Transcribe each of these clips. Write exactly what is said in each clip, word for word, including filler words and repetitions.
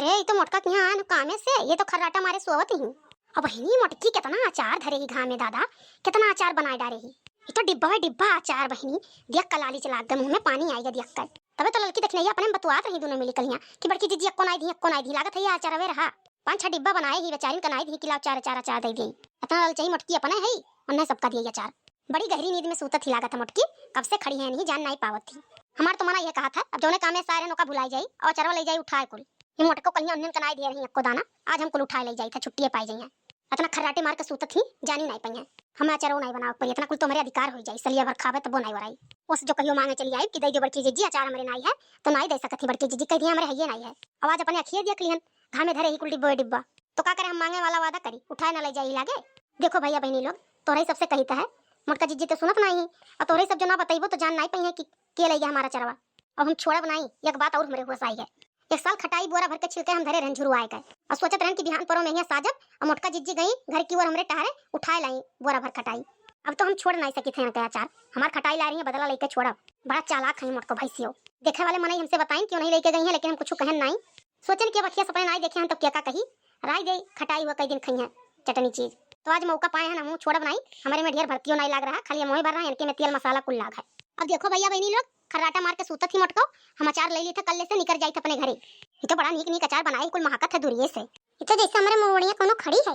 ए, ई तो मोटका किहाँ आन कामे से, ये तो खर्राटा मारे सोवत ही। अब बहिनी मोटकी केतना अचार धरे ही घामे दादा, केतना अचार बनाए डारे ही। ई तो डिब्बा में डिब्बा अचार बहिनी, दियक्क लाली चला गए, मुँह में पानी आइगा दियक्क। तबे तो ललकी दखिनैया अपने में बतुआत रही दुनो मिली कलियाँ कि बड़की जिज्जी एक्को नाई दी, एक्को नाई दी, लागत है ये अचारवे रहा। पाँच छह डिब्बा बनाए ही बेचारिन का नाई दी कि लाओ अचार, अचार, अचार दे दी। इतना ललचई मोटकी अपने है, उन्हें सबका दिया अचार। बड़ी गहरी नींद में सूतत ही लागत है मोटकी, कब से खड़ी है नहीं जान नाई पावत थी। हमार तो मना ये कहा था, अब जौने कामे से आए रहन ओका भुलाई जाई और अचरवा ले जाई उठाए कुल। ये मोटको कहिया उन्हन का नाई दिया रही एक्को दाना, आज हम कुल उठाए ले जाई था, छुट्टिए पाई जाई है। इतना खर्राटे मार के सूतत ही, जानी नाई पाई है। हमें अचरवा नाई बनावे पड़ी, इतना कुल तो हमरे अधिकार हो जाई, सलिया भर खावे तबो नाई वराई। उस जो कहियो मांगे चली आई कि दे दो बड़की जिज्जी, अचार हमरे नाई है, तो नाई दे सकत ही बड़की जिज्जी, कह दिया हमरे हइये नाई है। अब आज अपने अखिए देख लिहन, घामे धरे ही कुल डिब्बो डिब्बा। तो का करे, हम मांगे वाला वादा करी, उठाए ना ले जाई लागे। देखो भैया बहिनी लोग, तोहरे सबसे कहित है, मोटका जिज्जी तो सुनत नाई है, और तोहरे सब जो ना बतैबो तो जान नाई पाई है कि के ले गया हमारा चरवा। अब हम छोड़ब नाई, एक बात और हमरे होश आई है। एक साल खटाई बोरा भर के छिलके हम धरे रहन झुरुआए के, और सोचत रहन कि बिहान परो में यहाँ साजब, और मोटका जिज्जी गई घर की ओर हमरे टहरे, उठाए लाई बोरा भर खटाई। अब तो हम छोड़ नाई सकित हैं इनके अचार, हमार खटाई ला रही है, बदला लेके छोड़ब। बड़ा चालाक है मोटको भैंसियो। देखे वाले मनई हमसे बताइन क्यों नहीं लेके गई हैं, लेकिन हम कुछ कहन नाई। सोचन कि अब अखिया से अपने नाई देखे हैं तो क्या का कही, राई दे खटाई हुआ कई दिन खई हैं चटनी चीज। तो आज मौका पाए हैं ना, मुँह छोड़ब नाई, हमरे में ढेर भर्तियों नाई लाग रहा, खाली मोहे भर रहा है, इनके में तेल मसाला कुल लाग है। अब देखो भैया बहिनी लोग, खर्राटा मार के सूतत ही मोटको, हम अचार ले ली था कल्ले से निकर जाई था अपने घरे। ये तो बड़ा नीक नीक अचार बनाई, कुल महकत है दूरिये से। ये तो जैसे हमरे मुड़वड़िया कोनो खड़ी है।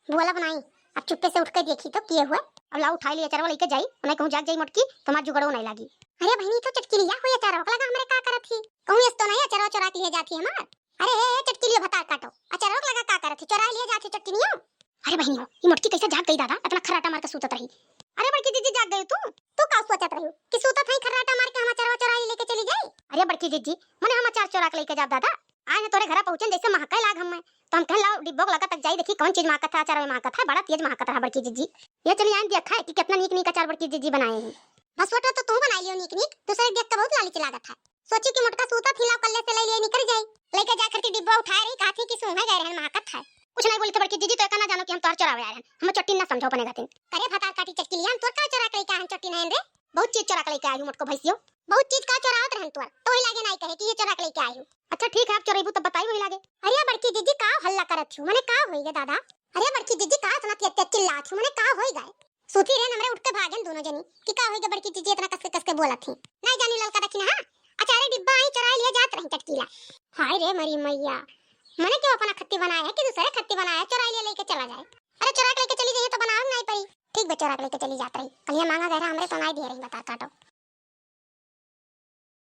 बोला बनाई, अब चुप्पे से उठ के देखी तो किए हुए। अब लाओ उठाई ली अचरवा लेके जाई, उन्हें कहूँ जाग जाई मोटकी, तुम्हार जुगड़ो नहीं लागी। अरे बहिनी, तो चटकिलिया हुई अचरवा लगा हमरे का करत ही? कहूँ इस तो नहीं अचरवा चोरा के लिए जाती हमार। अरे हे, हे, चटकिलियो भतार काटो, अचरवा लगा का करत ही? चोरा लिए जाती चटकिलियो। अरे बहिनी हो, ये मोटकी कैसे जाग गई दादा, इतना खर्राटा मार के सूतत रही। अरे बड़की जिज्जी जाग गई तू? तू का सोचत रही कि सूतत है खर्राटा मार के हम अचरवा चोरा लेके चली जाई? अरे बड़की जिज्जी, मने हम अचार चोरा के लेके जाब दादा? आज न तोरे घरा पहुँचन जैसे महके लाग हमें, तो हम कहन लाओ डिब्बो के लगा तक जाई, देखी कौन चीज महकत है, अचार में महकत है, बड़ा तेज महकत रहा बड़की जिज्जी। ये चली आइन देखा है कि कितना नीक नीक अचार बड़की जिज्जी बनाए हैं। भसोटो तो तू बनाई लियो नीक नीक, दूसरे देख के बहुत लालची लागत है। सोची कि मोटका सूतत ही लाओ कल्ले से ले लिए निकर जाई। लेके जाए खातिर डिब्बा उठाए रही, कहा थी कि सूंघे गए रहन महकत है। कुछ नहीं बोली थे बड़की जिज्जी, तो एका ना जानो कि हम तोहर चोरावे आए रहन। हम चट्टी ना समझो अपने गतिन। करे भतार काटी चटकिलिया, हम तोर का चोरा के लेके आए हैं चट्टी नहीं रे? बहुत चीज चोरा के लेके आई हूँ मोटको भैंसियो। बहुत चीज का चोरावत रहन तोर, तो वही लागे नाई कहे कि ये चोरा के लेके आई हूँ। अच्छा ठीक है, आप चोरेबू तब बताई वही लागे। अरे बड़की जिज्जी का हल्ला करत हूँ, मने का होई गे दादा? अरे बड़की जिज्जी का इतना तेज तेज चिल्लात हूँ, मने का होई गए? सूती रहन हमरे उठते भागन दोनों जनी कि का होई गे बड़की जिज्जी इतना कसके कसके बोलत ही। नहीं जानी ललका दखिना, हाँ? अचारे डिब्बा आई चोराई लिए जात रही चटकीला। हाय रे मरी मैया, मने क्यों अपना खत्ती बनाया है कि दूसरे खत्ती बनाया, चोराई लिए लेके चला जाए। अरे चोरा के लेके चली जाइए तो बनावे नहीं पड़ी। ठीक बा, चोरा के लेके चली जात रही। कलिया मांगा गहरा हमरे तो नाई दिए रही, बता काटो।